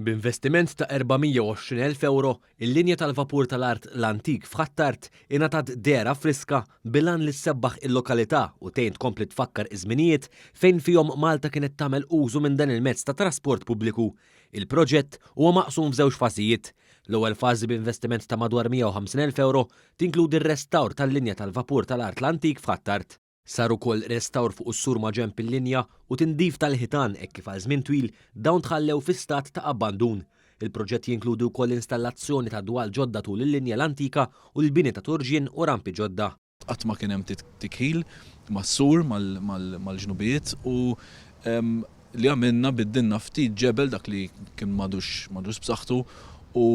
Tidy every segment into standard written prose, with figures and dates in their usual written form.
B'investiment ta' 420,000 ewro, il-linja tal-vapur tal-art l-antik f'Ħ'Attard ingħatat dehra friska bil-għan li ssebbaħ il-lokalità u tgħin tkompli tfakkar iż-żminijiet fejn fihom Malta kienet tagħmel użu minn dan il-mezz ta' trasport pubbliku. Il-proġett huwa maqsum f'żewġ fażijiet. L-ewwel fażi b'investiment ta' madwar 150,000 ewro tinkludi r-restawr tal-linja tal-vapur tal-art l-antik f'Ħ'Attard. Sar ukoll restawr fuq is-sur maġenb il-linja u tindif tal-ħitan hekk kif għal żmien twil dawn tħallew fi stat ta' abbandun. Il-proġett jinkludi wkoll l-installazzjoni ta' dwal ġodda tul il-linja l-antika u l-bini ta' turġien u rampi ġodda. Qatt ma kien hemm tikħil mas-sur mal-ġnubijiet u li għamilna biddilna ftit ġebel dak li kien m'għadux m'għadux b'saħħtu u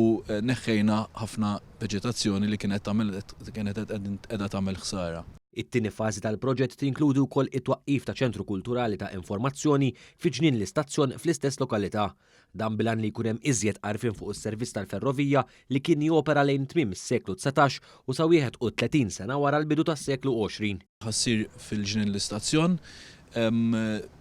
neħħejna ħafna veġetazzjoni li kienet tagħmel kienet qiegħda tagħmel ħsara. It-tieni fażi tal-proġett tinkludi wkoll it-twaqqif ta' ċentru kulturali ta' informazzjoni fi Ġnien l-Istazzjon fl-istess lokalità. Dan bil-għan li jkun hemm iżjed għarfien fuq is-servizz tal-ferrovija li kien jopera lejn tmiem is-seklu 19 u sa 31 sena wara l-bidu tas-seklu 20. Ħa ssir fil-Ġnien l-Istazzjon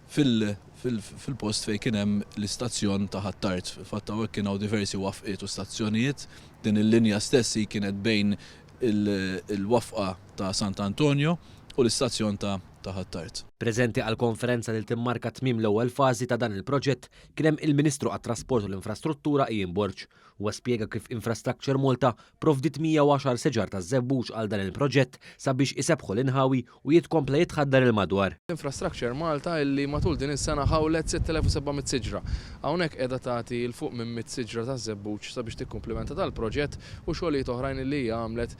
fil-post fejn kien hemm l-istazzjon ta' Ħ'Attard. Fil-fatt hawnhekk kien hawn diversi wafqiet u stazzjonijiet. Din il-linja stess hi kienet bejn il-wafqa ta' Sant'Antonio u l-istazzjon ta' Ħ'Attard. Preżenti għall-konferenza li timmarka tmiem l-ewwel fażi ta' dan il-proġett kien hemm il-Ministru għat-Trasport u l-Infrastruttura Ian Borg. Huwa spjega kif Infrastructure Malta provdiet 110 siġar taż-żebbuġ għal dan il-proġett sabiex isebbħu l-inħawi u jitkompla jitħaddar il-madwar. Infrastructure Malta illi matul din is-sena ħawlet 6,700 siġra. Hawnhekk qiegħda tagħti 'l fuq minn mitt siġra taż-żebbuġ sabiex tikkumplimenta dal-proġett u xogħlijiet oħrajn illi hija għamlet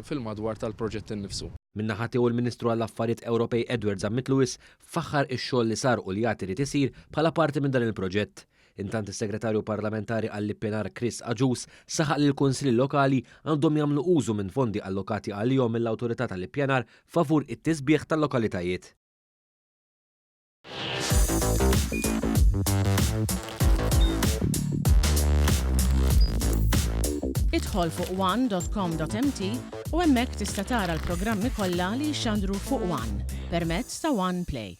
fil-madwar tal-proġett innifsu. Min-naħa tiegħu l-Ministru għall-Affarijiet Ewropej Edward Zammit Lewis faħħar ix-xogħol li sar u li għad irid isir bħala parti minn dan il-proġett. Intant is-Segretarju Parlamentari għall-Ippjanar Chris Agius saħaq li l-Kunsilli Lokali għandhom jagħmlu użu minn fondi allokati għalihom mill-Awtorità tal-Ippjanar favur it-tisbiħ tal-lokalitajiet. Idħol fuq one.com.mt u hemmhekk tista' tara l-programmi kollha li jixxandru fuq One permezz ta' One Play.